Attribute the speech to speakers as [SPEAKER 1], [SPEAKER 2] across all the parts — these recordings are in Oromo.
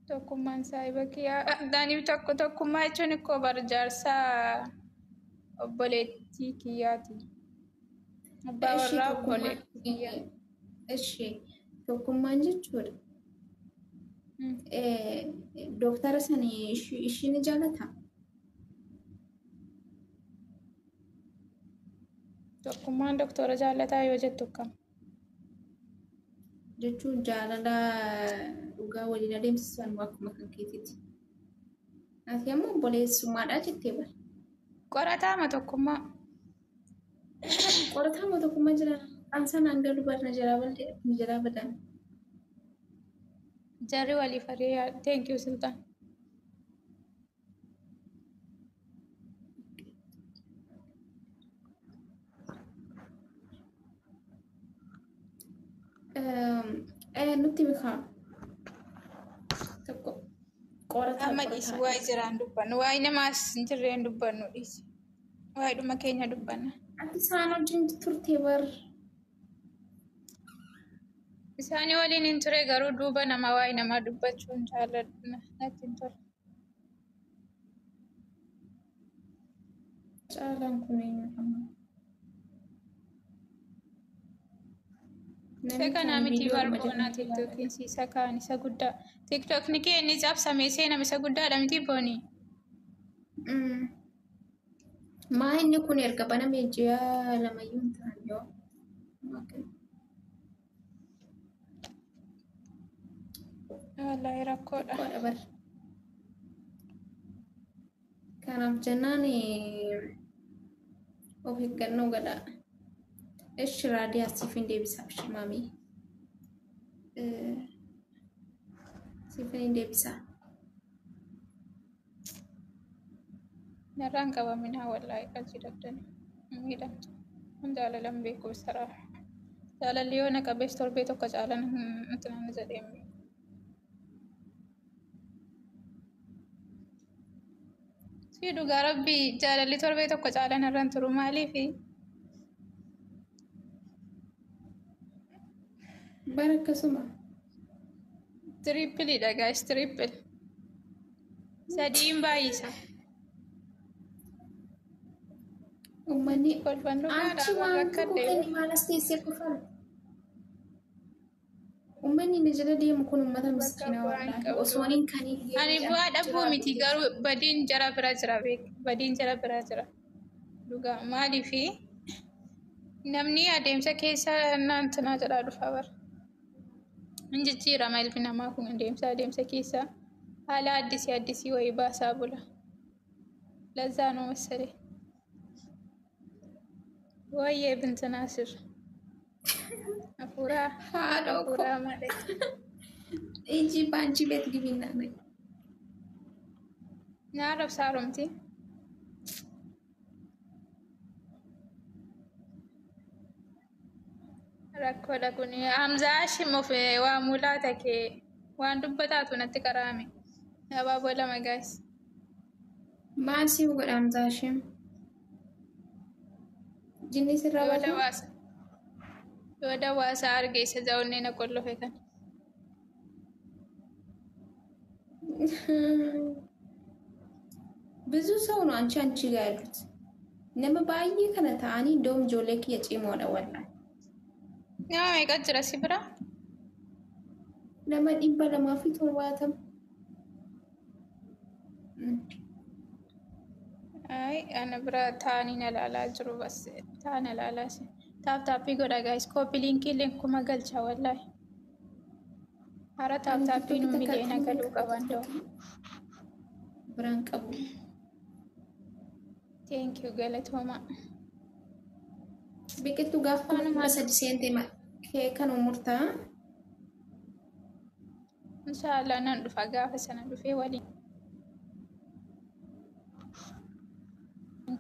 [SPEAKER 1] Tokkummaan saahiba kiyyaa. Ani tokko tokkummaa jechuun ikkoo bar jaarsaa obboleettii kiyyaati. Abbaa
[SPEAKER 2] Eshi
[SPEAKER 1] warraa
[SPEAKER 2] tokkummaan
[SPEAKER 1] obboleettii kiyyaa.
[SPEAKER 2] Eshi tokkummaan jechuudha. Dooktara sani ishii ni jaalataa?
[SPEAKER 1] Tokkummaan doktora jaallataa yoo jettu akkam?
[SPEAKER 2] Jechuun jaalala dhugaa waliin adeemsisan akkuma kan keetiiti. Ati ammoo obboleessummaadha jettee bara.
[SPEAKER 1] Qorataama tokkummaa.
[SPEAKER 2] Qorataama tokkummaa jira. Maqaan sanaan galu barna jalaa balde jalaa badan.
[SPEAKER 1] Jarri waliif hariyaa. Thank you Sultan.
[SPEAKER 2] Nutti mikaa tokko qorataa
[SPEAKER 1] Amma dhiisi
[SPEAKER 2] qorataa.
[SPEAKER 1] waa'ee jiraan dubbannu. Waa'ee namaas hin jirreen dubbannu dhiisi. Waa'ee dhuma keenya dubbanna.
[SPEAKER 2] Ati isaan wajjin turtee bar.
[SPEAKER 1] Isaanii waliin hin ture garuu duuba nama waa'ee namaa dubbachuu hin jaalladhu. Natti hin tolu.
[SPEAKER 2] Caalaan kun eenyudha?
[SPEAKER 1] Isa
[SPEAKER 2] Namni
[SPEAKER 1] kanaa
[SPEAKER 2] kaan
[SPEAKER 1] miti
[SPEAKER 2] viidiyoo dhuma
[SPEAKER 1] barboonaa
[SPEAKER 2] jedhamee ilaala.
[SPEAKER 1] tiktookiin isa kaan isa guddaa. Tiktookni kee inni cabsamee seename isa guddaadha miti boonii.
[SPEAKER 2] Maa inni kun erga banamee ji'a lamayyuu hin ta'an yoo.
[SPEAKER 1] Wallaahi rakkoodha.
[SPEAKER 2] Rakkoodha bar. Kanaaf jennaan of eeggannoo godhaa. Ishi raadiyaa siif hin deebisaa ishi maamii. Siif hin deebisaa.
[SPEAKER 1] Narraan qabaminaa wallaahi qalbii dabdanii miidhamtu. Kun jaalalan beeku bisaraa. Jaalalli yoo na qabees torbee tokko caalan hin nan jedhee hin beeku. Si dhugaa rabbii jaalalli torbee tokko caalan irra hin turu maaliifi?
[SPEAKER 2] Bara akkasuma.
[SPEAKER 1] Tirippiliidha guys triple. Sadiin baay'isa.
[SPEAKER 2] Uummanni
[SPEAKER 1] Kolfan dhugaadha
[SPEAKER 2] achi waan
[SPEAKER 1] rakkadhe.
[SPEAKER 2] kukkanii maal as teessee kufan. Uummanni na jala deemu kun uummata
[SPEAKER 1] Bakka
[SPEAKER 2] miskiinaa
[SPEAKER 1] bu'aa hin
[SPEAKER 2] wallaahi.
[SPEAKER 1] qabdu.
[SPEAKER 2] Osoo hin kaniif
[SPEAKER 1] Ani bu'aa dhabuu miti garuu badiin jara bira jira beek badiin jara bira jira. Dhugaa maaliifi namni adeemsa keessa naantinaa jedhaa dhufa bara. Hin jijjiirama ilmi namaa kun adeemsa adeemsa keessa haala addisii addisii wayii baasaa bula. Lazaa noo masalee. Wayyee bintinaa sir. Hafuuraa
[SPEAKER 2] Haadha koo.
[SPEAKER 1] hafuuraa malee.
[SPEAKER 2] Iji baanchi beet gibinaa na.
[SPEAKER 1] Naa rabsaa haaromti. Rakkoodha kun. Hamzaa Hashim of waa mulaata kee waan dubbataatu natti qaraame. Abaaboo lama gaas.
[SPEAKER 2] Maal siif godha Hamzaa Hashim? Jinni sirraa
[SPEAKER 1] Yoo
[SPEAKER 2] baasa?
[SPEAKER 1] dawaasa yoo dawaasa arge isa zaawunnee na qollofe kan.
[SPEAKER 2] ብዙ ሰው ነው አንቺ አንቺ ጋር ያሉት nama baay'ee kana ta'anii እንደውም ijoollee kiyya cimoodha wallahi.
[SPEAKER 1] Nama meeqa jira si bira?
[SPEAKER 2] Nama 270.
[SPEAKER 1] Ay, ana bira taa'anii na ilaalaa jiru bas taa'an na ilaalaa si. Taap taappii godha gaayis kooppi liinkii illee kuma galcha wallaahi. Hara taap
[SPEAKER 2] Ani
[SPEAKER 1] taappii nu
[SPEAKER 2] tiktookii takka
[SPEAKER 1] miliyoona galuu qaban da'u.
[SPEAKER 2] Biraan qabu.
[SPEAKER 1] Thank you galatooma.
[SPEAKER 2] Biqiltuu gaafa 3,000 seente kee kan umurtaa.
[SPEAKER 1] Inshaallah nan dhufa gaafa sana dhufee waliin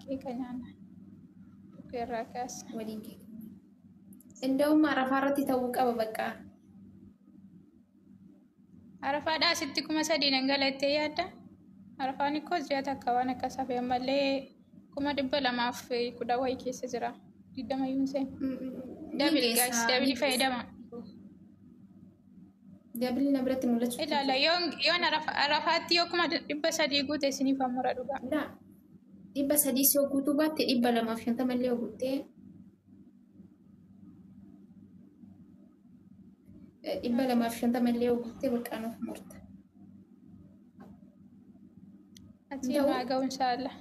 [SPEAKER 1] keeka nyaanna. Dhukkee irraa kaasa.
[SPEAKER 2] Waliin keeka. እንደውም arafaa irratti ta'uu qaba bakka.
[SPEAKER 1] Arafaadhaa asitti 3,000 nan galattee yaadda? Arafaan ikkoo ji'a takka waan akkas hafe ammallee 210,000 wayii keessa jira. 20 yuun seen.
[SPEAKER 2] Ni
[SPEAKER 1] Dabili guys,
[SPEAKER 2] geessa.
[SPEAKER 1] dabili fayyadama.
[SPEAKER 2] Dabiliin na biratti mul'achuu
[SPEAKER 1] Ilaala yoon Arafaatti yoo 300,000 guute isiniif mura dhugaa.
[SPEAKER 2] Laa 300 yoo guutuu baatte 250 illee yoo guuttee 250 illee yoo guuttee bakka nuuf murta.
[SPEAKER 1] Achi maa ga'u inshaallah.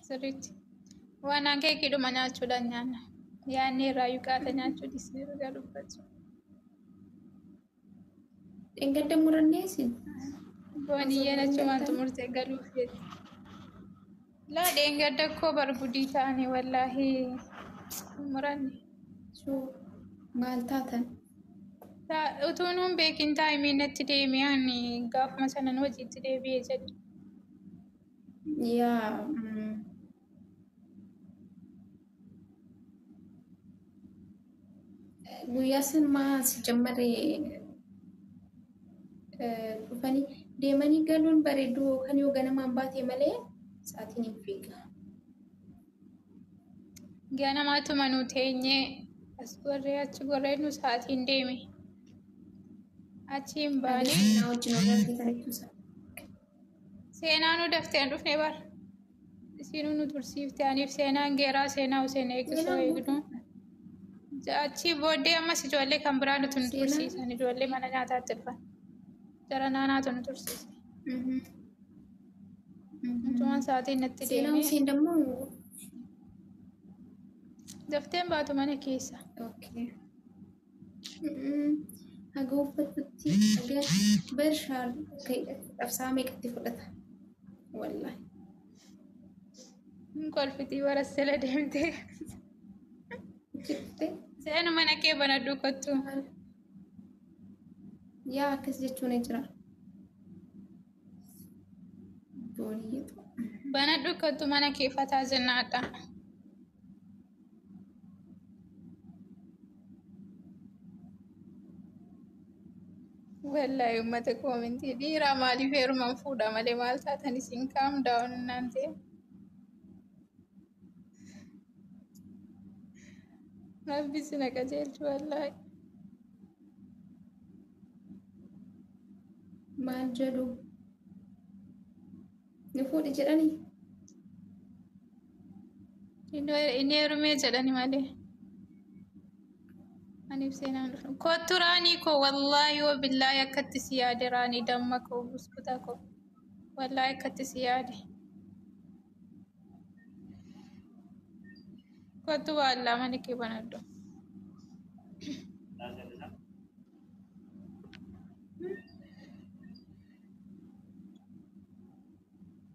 [SPEAKER 1] Sirriitti. Waan aan keekiidhuma nyaachuudhaan nyaanna. Yaadni irraa yuqaata nyaachuu dhiisnee dhugaa dubbachuu.
[SPEAKER 2] Dheengadda murannee isin.
[SPEAKER 1] Booniyyeen achumaan xumurtee galuuf jetti. Laa dheengadda koo bargudii ta'anii wallaahi muranne.
[SPEAKER 2] Maal taatan?
[SPEAKER 1] Utuu nuun beekin taa'imii natti deemee ani gaafuma sanan hojiitti deebi'ee jedhe.
[SPEAKER 2] Yaa guyyaa san maa si jammaree dhufanii deemanii galuun bareedu kan yoo ganamaan baate malee sa'aatiin hin fiiga.
[SPEAKER 1] Ganamaatuma nu teenyee as gorree achi gorree nu sa'aatiin deeme. Achiin baanee.
[SPEAKER 2] Seenaa wajjin wal argitanitu
[SPEAKER 1] Seenaa nu daftee hin dhufne bara. Isinuu nu tursiifte aniif seenaan geeraa seenaa Huseen eeggisoo eegnu. Achii booddee ammas ijoollee kan biraa nuti nu tursiisan ijoollee mana nyaataatti dhufan. Jara naanaatu nu tursiise. Utumaan sa'aatiin natti
[SPEAKER 2] Seenaa
[SPEAKER 1] deemee.
[SPEAKER 2] Huseen dammoo.
[SPEAKER 1] Dafteen baatu mana keessa.
[SPEAKER 2] Okay. Haga uffatutti haga barshaa qabsaa meeqatti fudhata? Wallaahi.
[SPEAKER 1] Hin kolfitii warassela deemtee.
[SPEAKER 2] Jirte.
[SPEAKER 1] Seenu mana kee banadhu kottu.
[SPEAKER 2] Yaa akkas jechuun jira. Booniyyeetu.
[SPEAKER 1] Banadhu kottu mana kee fataa jennaadha. Wallaahi uummata koomintii dhiiraa maaliif heeruman fuudha malee maal taatan isin kaam daawun naan ta'e. Rabbi sina qajeelchu wallaahi.
[SPEAKER 2] Maal jedhu? Ni fuudhi jedhanii?
[SPEAKER 1] Inni heerumee jedhani malee. Aniif seenaan dhufu. Kottu raanii koo wallaahi yoo billaahi akkatti si yaade raanii damma koo buskuta koo. Wallaahi akkatti si yaade. Kottu waallaa mana kee banadhu.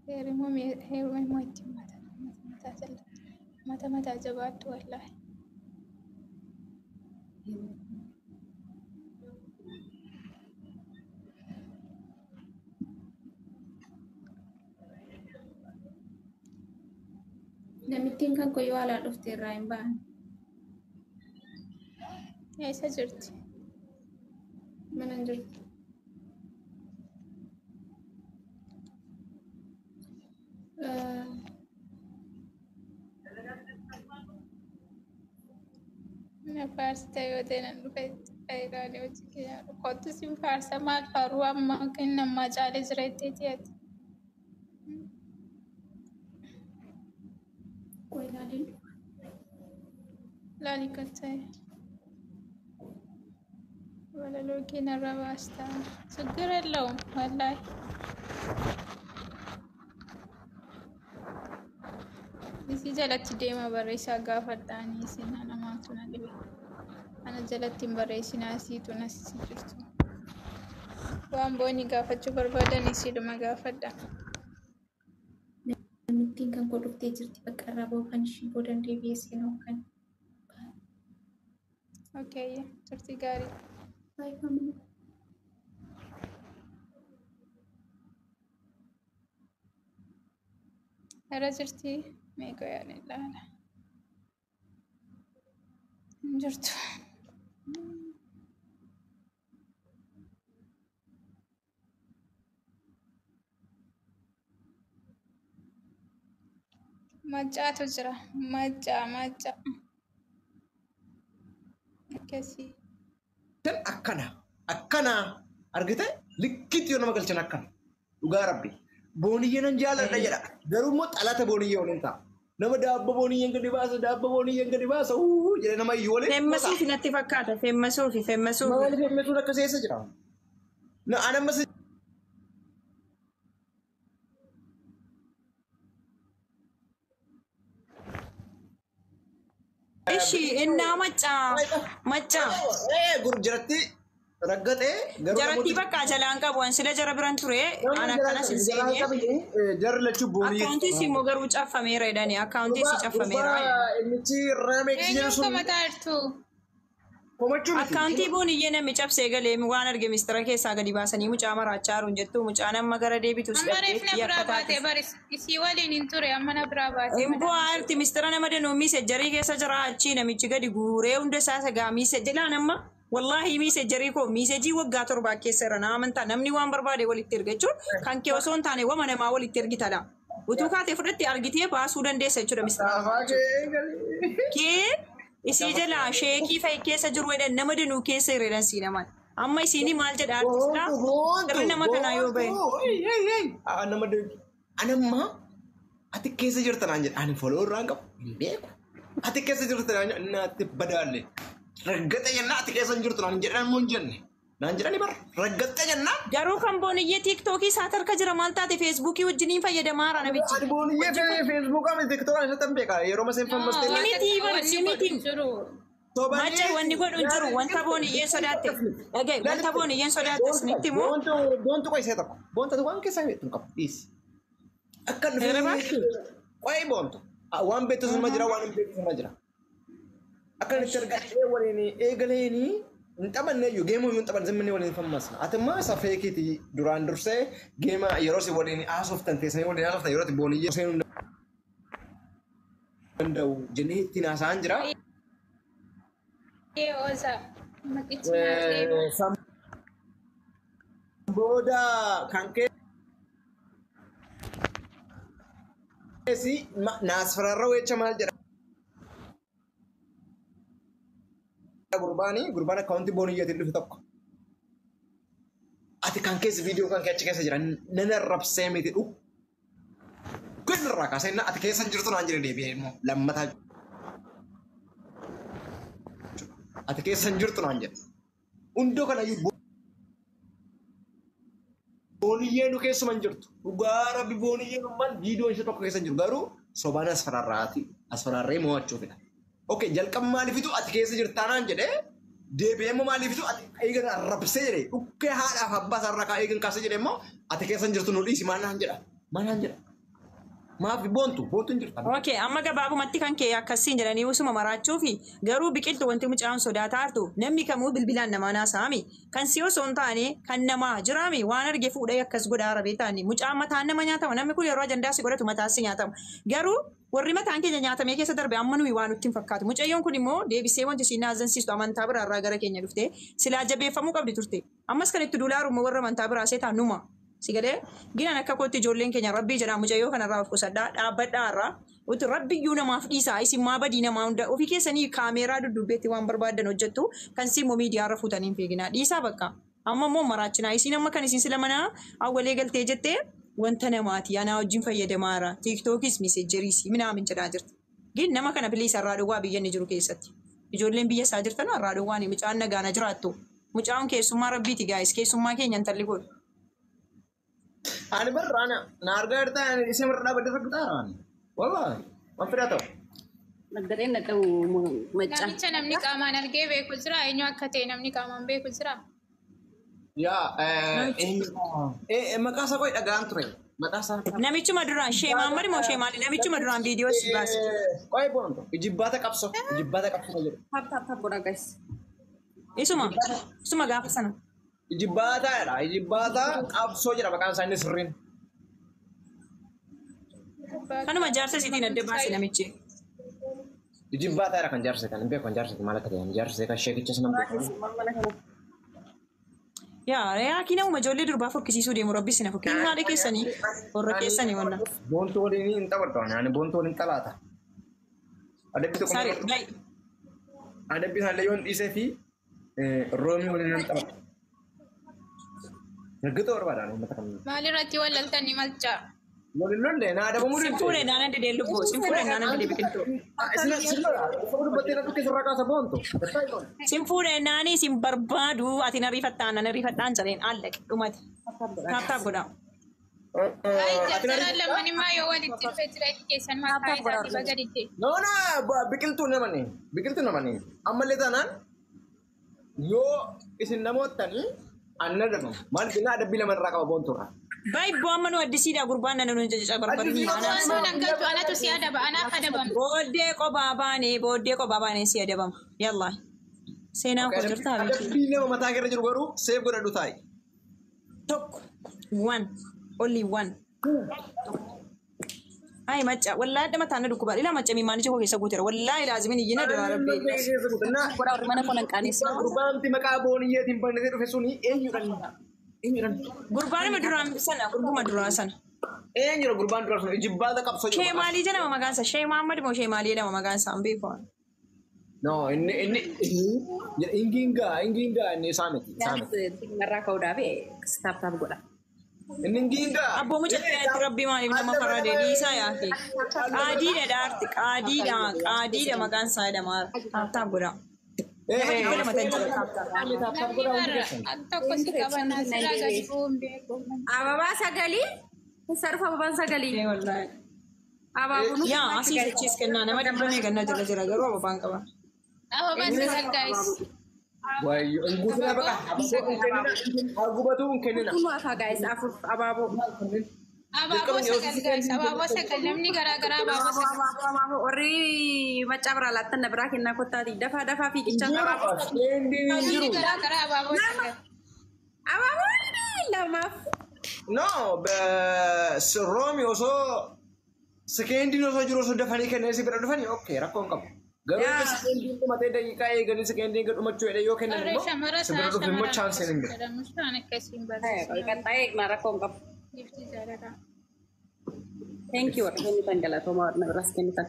[SPEAKER 1] Heeruma itti mata mata mataa jabaattu wallaahi.
[SPEAKER 2] Namittiin kan koo yoo alaa dhufte irraa hin ba'an.
[SPEAKER 1] Eessa jirti?
[SPEAKER 2] Mana hin jirtu.
[SPEAKER 1] Na faarsita yoo ta'e nan dhufe faayidaalee hojii kee kottu sin faarsa maal faaruu amma kan ammaa caalee jira jetteeti ati.
[SPEAKER 2] Qoy ilaaleen dhufa.
[SPEAKER 1] Laali katta'e. Walaloo kee narra baasta. ችግር የለውም ወላሂ። Isii jalatti deema barreessaa gaafadhaanii isin namaatu na dhibe. Ana jalatti hin barreessinaa isiitu na jirtu. Waan booni gaafachuu barbaadan isiidhuma gaafadha.
[SPEAKER 2] Namittiin kan koo dhuftee jirti bakka irraa ba'u kan ishii boodan deebi'ee seenuu kan.
[SPEAKER 1] Okay, turtii gaarii.
[SPEAKER 2] Bye family.
[SPEAKER 1] Irra jirti meeqa yaadne ilaala. Hin jirtu. Maccaatu jira. Maccaa maccaa. Akkasii.
[SPEAKER 3] Akkana. Akkana argite likkitti yoo nama galchan akkana. Dhugaa rabbi. Booniyyee nan jaaladha jedha. Garuu immoo xalata booniyyee waliin ta'a. Nama daabboo booniyyeen gadi baasa, daabboo booniyyeen gadi baasa, jedhe nama iyyuu waliin.
[SPEAKER 4] Feemmasuufi natti fakkaata. Feemmasuufi feemmasuufi.
[SPEAKER 3] Maali feemmasuun akkas eessa jira? Na an ammas
[SPEAKER 4] Ishi innaa maccaa maccaa.
[SPEAKER 3] Jaratti raggatee garuu
[SPEAKER 4] Jaratti bakka jalaan qabu an sila jara biran ture an akkanas hin seene.
[SPEAKER 3] Jarri lachuu booniyyee.
[SPEAKER 4] Akkaawuntii si immoo garuu caffameera jedhani akkaawuntii si caffameera.
[SPEAKER 3] Innichi rameeksi jedhu
[SPEAKER 1] Eenyuun
[SPEAKER 3] sun
[SPEAKER 1] komataa jirtu?
[SPEAKER 3] komachuu miti.
[SPEAKER 4] Akkaawuntii booniyyee namni cabsee galee waan arge mistira keessaa gadi baasanii mucaa maraachaa jiru jettu mucaan amma gara deebitus
[SPEAKER 1] Amma reef na
[SPEAKER 4] dhabdeetti
[SPEAKER 1] biraa
[SPEAKER 4] akka
[SPEAKER 1] baatee
[SPEAKER 4] taate.
[SPEAKER 1] baris isii waliin hin ture amma na biraa baatee.
[SPEAKER 4] Hin bu'aa mistira nama danuu miisejjarii keessa jira achii namichi gadi guuree hunda isaa sagaa miisejjilaan amma wallaahi miisejjarii koo miisejii waggaa 7 keessa irra na amantaa namni waan barbaade walitti erga jechuun kan kee osoo hin taane wama namaa walitti ergitadha. Utuu kaatee fudhatte argitee baasuu dandeessa jechuudha mistira.
[SPEAKER 3] Afaa kee galee.
[SPEAKER 4] Kee isii jalaa sheekii fa'i keessa jiru jedhan nama danuu keessa hiriiran sii namaan. Amma isiini maal jedha artistidha? Sirri nama kanaa yoo bahe.
[SPEAKER 3] Nama anamma ati keessa jirta naan jedha ani foloo irraa hin qabu hin beeku. Ati keessa jirta naan jedha naatti badaalle. Raggaxe jennaa ati keessa hin jirtu naan jedhan immoo hin jenne. Naan jedhani bara raggaxe jennaa.
[SPEAKER 4] Garuu kan booniyyee tiiktookii isaa harka jira maal taate feesbuukii wajjiniin fayyadamaa hara namichi.
[SPEAKER 3] Ani booniyyee feesbuukaa miti tiktookaa isatti hin beeka yeroo maseen fammastee.
[SPEAKER 4] Miti bara, miti. Macha wanni godhu hin jiru wanta booniyyeen sodaatte. Dhaga'i wanta booniyyeen sodaatte isinitti immoo.
[SPEAKER 3] Boontu qo'isee tokko. Boontu waan keessaa beektu hin qabu. Dhiisi. Akka dhufee qo'ee boontu. Waan beektu suma jira waan hin beektu suma jira. Akka itti argatee waliin eegaleeni hin taphanne iyyuu geema iyyuu hin taphanne zimminni waliin fammasna. Ati immoo isa feekiiti duraan dursee geema yeroo si waliin haasoftan teessanii waliin haasoftan yeroo itti booniyyee seenuu danda'u jennee ittiin haasa'an jira.
[SPEAKER 1] Ooza maqichi maal deema?
[SPEAKER 3] Booda kan keessi naasfirarra weecha maal jedha gurbaani gurbaan akkaawuntii booniyyeetiin dhufe tokko. Ati kan keessi viidiyoo kan kee achi keessa jira nana rabsee miti dhukkeen irraa kaasee ati keessa hin jirtu naan jedhe deebi'ee immoo lammataa ati keessa hin jirtu naan jedhe. Hundoo kanayyuu booniyyee nu keessuma hin jirtu. Dhugaa rabbi booniyyee maal viidiyoon ishee tokko keessa hin jiru. Garuu sobaan as fararraati. As fararree mo'achuufidha. Okay, jalqaba maaliifitu ati keessa jirtaa naan jedhee deebi'ee immoo maaliifitu ati eegan arrabsee jedhee dhukkee haadhaaf abbaa isaarraa kaa eegan kaasee jedhee immoo ati keessa hin jirtu nu dhiisi maal naan jedha. Maal naan jedha. Maaf boontu boontu hin jirtu.
[SPEAKER 4] Okay, amma gabaabumatti kan kee akkasiin jedhanii usuma maraachuufi garuu biqiltu wanti mucaan sodaataa jirtu namni kamuu bilbilaan namaa naasaami. Kan si osoo hin taane kan namaa jiraami waan arge fuudhee akkas godhaa rabee taane mucaan mataan nama nyaatama namni kun yeroo ajandaa si godhatu mataan si nyaatama. Garuu warri mataan keenya nyaatamee keessa darbe amma nuyi waan nutti hin fakkaatu. Mucayyoon kun immoo deebisee wanti isiin naazansiistu amantaa biraarraa gara keenya dhufte silaa jabeeffamuu qabdi turte. Ammas kan itti duulaa rummoo warra amantaa biraa seetaa numa. Sigalee ginan akka kootti ijoolleen keenya rabbii jedhaa mucayyoo kanarraa of qusadhaa dhaabbadhaa irraa utu rabbiyyuu namaaf dhiisaa isin maa badii namaa hunda ofii keessanii kaameeraa dudduubbeetti waan barbaaddan hojjettu kan si immoo miidiyaarra fuutanii hin fiiginaa dhiisaa bakka amma immoo maraachinaa isin amma kan isin sila manaa awwalee galtee jettee wanta namaati anaa wajjin fayyadamaara tiiktookis miisejjeriis minaamin jedhaa jirti. Gin nama kana biliisa irraa dhowwaa biyya inni jiru keessatti ijoolleen biyya isaa jirtan irraa dhowwaan mucaan nagaana jiraattu mucaan keessummaa rabbiiti gaa'is keessummaa keenya intalli godhu.
[SPEAKER 3] Ani barra ana na argaa jirtaa ani isa irra dhaabbadde raggataa ani. Wallaahi waan fedhaa ta'u.
[SPEAKER 2] Naggadeen dhaqabu maccaa.
[SPEAKER 1] Namicha namni qaamaan argee beeku jira eenyu akka ta'e namni qaamaan beeku jira.
[SPEAKER 3] Yaa maqaa isaa qoy dhagaan ture. Maqaa isaa.
[SPEAKER 4] Namichuma duraan sheemaan moo sheemaan namichuma duraan viidiyoo si baase.
[SPEAKER 3] Qoy boonto ijibbaata qabso ijibbaata qabso jedhu.
[SPEAKER 2] Tap tap tap godhaa guys.
[SPEAKER 4] Isuma isuma gaafa sana.
[SPEAKER 3] Ijibbaataadha ijibbaata qabsoo jedha maqaan isaa inni sirriin.
[SPEAKER 4] Kanuma jaarsa isiitiin adda baase namichi.
[SPEAKER 3] Ijibbaataadha kan jaarsa kan hin beeku kan jaarsa maal akka ta'e kan jaarsa kan sheekicha sana hin beeku.
[SPEAKER 4] Yaa yaa kinamuma ijoollee durbaa fokkisiisuu deemu rabbi sina fokkisiisuu haadha keessanii warra keessanii wanna.
[SPEAKER 3] Boontuu waliin hin taphadhu ani boontuu waliin xalaata. Adabbi tokko
[SPEAKER 4] Sari gai
[SPEAKER 3] adabbi isaallee yoon dhiisee fi roomii waliin hin taphadhu. Ergitoo barbaadaan uummata kamiyyuu.
[SPEAKER 1] Maalirratti wal loltanii malchaa?
[SPEAKER 3] Waliin lolle na adabamuu
[SPEAKER 4] Sin fuudhe naanan didee lubbuu. Sin fuudhe naanan didee biqiltuu.
[SPEAKER 3] Sin lola. Uffata dubbattee na dhukkee sirraa kaasa boontu.
[SPEAKER 4] Sin fuudhe naanii sin barbaadu ati na rifattaan na rifattaan jedheen allaqe dhumate. Taap taap godhaa.
[SPEAKER 1] Ay, jarjaraan lamanimaa yoo walitti dhufe jireenya keessan mataa isaati baga didde.
[SPEAKER 3] No, no, biqiltuu namani. Biqiltuu namani. Ammallee taanaan yoo isin namoottanii anna adabamu. Maal jennaan adabbii lama irraa qaba boontuurra.
[SPEAKER 4] Baay'ee amma nu addisiidha gurbaan nana nu jajaja barbaadu.
[SPEAKER 1] Waan sun hangaltu anatu si adaba anaaf adabama.
[SPEAKER 4] Booddee qophaa baanee booddee qophaa baanee si adabama. Yallaa. Seenaan koo jirtaa beekii.
[SPEAKER 3] Adabbii lama mataa keerra jiru garuu seef godhadhu taa'i.
[SPEAKER 4] Tokko. One. Only one. Ay macca wallaahi adda mataan na dhukkuba. Ilaa macca miimaan ija koo keessa guuteera. Wallaahi laazimin iyyina duraa rabbi.
[SPEAKER 2] Godhaa warri mana koo nan qaaneessa.
[SPEAKER 3] Gurbaanti maqaa booniyyeetiin bannatee dhufe suni eenyudhaan? Eenyudhaan?
[SPEAKER 4] Gurbaanuma duraan sana gurbuma duraa sana.
[SPEAKER 3] Eenyudha gurbaan duraa sun ijibbaata qabsoo jiru.
[SPEAKER 4] Shee maalii jedhama maqaan isaa? Shee Muhammad moo shee maalii jedhama maqaan isaa? Hin beeku.
[SPEAKER 3] No, inni inni ingingaa ingingaa inni isaa miti isaa miti.
[SPEAKER 2] Narraa ka'uudhaaf taap taap godha.
[SPEAKER 3] Inni ingingaa.
[SPEAKER 4] Abboo mucatti rabbi maaliif nama faradee dhiisaa yaafi. Qaadiidha dhaarti qaadiidha qaadiidha maqaan isaa jedhama. Taap taap godha. Nama dhibba lama ta'e jira taap taap.
[SPEAKER 1] Namni bara al tokko si qabanaa sirraa gadi bu'uu hin beeku.
[SPEAKER 2] Ababaa sagalii. Sarfa ababaan sagalii.
[SPEAKER 4] Ee wallaahi.
[SPEAKER 2] Abaabuun
[SPEAKER 4] Yaa asii achiis kennaa nama dhibba meeqannaa jala jira garuu ababaan qaba.
[SPEAKER 1] Ababaan sagal guys.
[SPEAKER 3] Wayyo inguutina baqa. Argubatu hin kennina.
[SPEAKER 2] Kun afaa gaa'is afur abaaboo.
[SPEAKER 1] Abaaboo sagal guys. Abaaboo sagal namni garaa garaa abaaboo sagal.
[SPEAKER 2] Abaaboo abaaboo warri maccaa biraa laattan na biraa kennaa kottaati. Dafaa dafaa fiigichaan abaaboo.
[SPEAKER 3] Eendiin hin
[SPEAKER 1] Namni
[SPEAKER 3] jiru.
[SPEAKER 1] garaa garaa abaaboo sagal.
[SPEAKER 2] Abaaboo lamaaf.
[SPEAKER 3] No, roomi osoo sekeendiin osoo jiru osoo dafanii kennanii si bira dhufanii okay rakkoo hin qabu. Garuu akka sekeendiin dhumatee daqiiqaa eeganii sekeendiin gad dhumachuu jedhee yoo kennan
[SPEAKER 1] Warri
[SPEAKER 3] immoo
[SPEAKER 1] shamara
[SPEAKER 3] si bira
[SPEAKER 1] isaa
[SPEAKER 3] dhufu immoo
[SPEAKER 1] shamara
[SPEAKER 3] chaansiin hin jiru.
[SPEAKER 1] jedhamu isaan akkasiin barreessu.
[SPEAKER 2] Qaxxaa'ee eegnaa rakkoo hin qabu.
[SPEAKER 1] Gifti jaalalaa.
[SPEAKER 2] Thank you warri kennitan galatoomaa warri na biraas kennitan.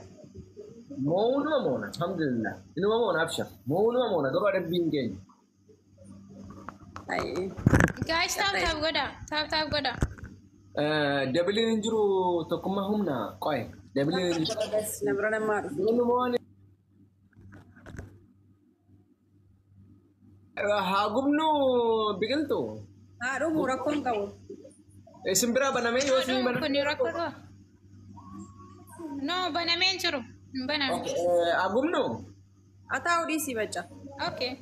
[SPEAKER 3] Moonuma moona alhamdulillah. Inuma moona abshar. Moonuma moona garuu adabbiin keenya.
[SPEAKER 2] Ayi.
[SPEAKER 1] Guys taap taap godha. Taap taap godha.
[SPEAKER 3] Dabiliin hin jiru tokkummaa humna qo'e. Dabiliin hin jiru.
[SPEAKER 2] Na bira namaa dhufu.
[SPEAKER 3] Inuma waan haa gubnu biqiltu.
[SPEAKER 2] Haa dhumu rakkoo hin qabu.
[SPEAKER 3] Isin biraa banamee yoo isin
[SPEAKER 1] Oduun
[SPEAKER 3] banamee.
[SPEAKER 1] kun rakkoo qaba. No banamee hin jiru. Hin banamne.
[SPEAKER 3] Haa gubnu.
[SPEAKER 2] Ataa dhiisii bacca.
[SPEAKER 1] Okay.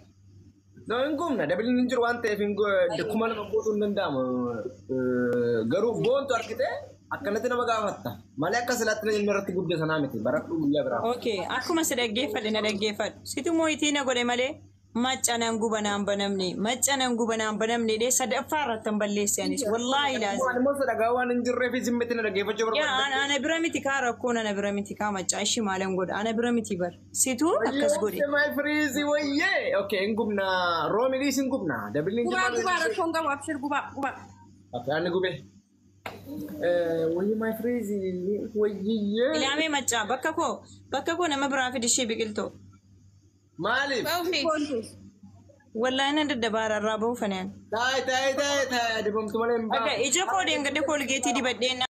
[SPEAKER 3] No hin gubna dabiliin hin jiru waan ta'eef 2000 guutuu hin danda'amu. Garuu boontu argite akkanatti nama gaafatta. Malee akka silaatti inni irratti gubde sanaa miti. Baradhuu guyyaa biraa.
[SPEAKER 4] Okay, akkuma si dhaggeeffadhe na dhaggeeffadhu. Situ mooyitii na godhe malee macca nan guba naan banamne macca nan guba naan banamne dhee sadaffaa irratti hin balleesse anis wallaahi laazim.
[SPEAKER 3] Waan immoo dhagaa waan hin jirreef zimmitti na dhaggeeffachuu
[SPEAKER 4] Yaa
[SPEAKER 3] barbaadda.
[SPEAKER 4] ana bira miti kaa rakkoon ana bira miti kaa macca ishii maalan godha ana bira miti bar situ akkas godhe.
[SPEAKER 3] My freeze wayyee. Okay hin gubna. Roomi dhiis hin gubna. Dabiliin
[SPEAKER 2] Gubaa
[SPEAKER 3] jiru.
[SPEAKER 2] gubaa rakkoo hin qabu abshir gubaa gubaa.
[SPEAKER 3] Okay ani gube. Wayyi my freeze wayyee.
[SPEAKER 4] Ilaamee macca bakka koo nama biraa fidi ishee biqiltuu.
[SPEAKER 3] Maaliif?
[SPEAKER 1] Ba'uufi.
[SPEAKER 4] Wallaahi nan daddabaara irraa ba'uufanaan.
[SPEAKER 3] Taa'e taa'e taa'e taa'e dibamtu malee hin
[SPEAKER 4] Akka
[SPEAKER 3] baafu.
[SPEAKER 4] ija koo deengadde koolgeetii dibadhee.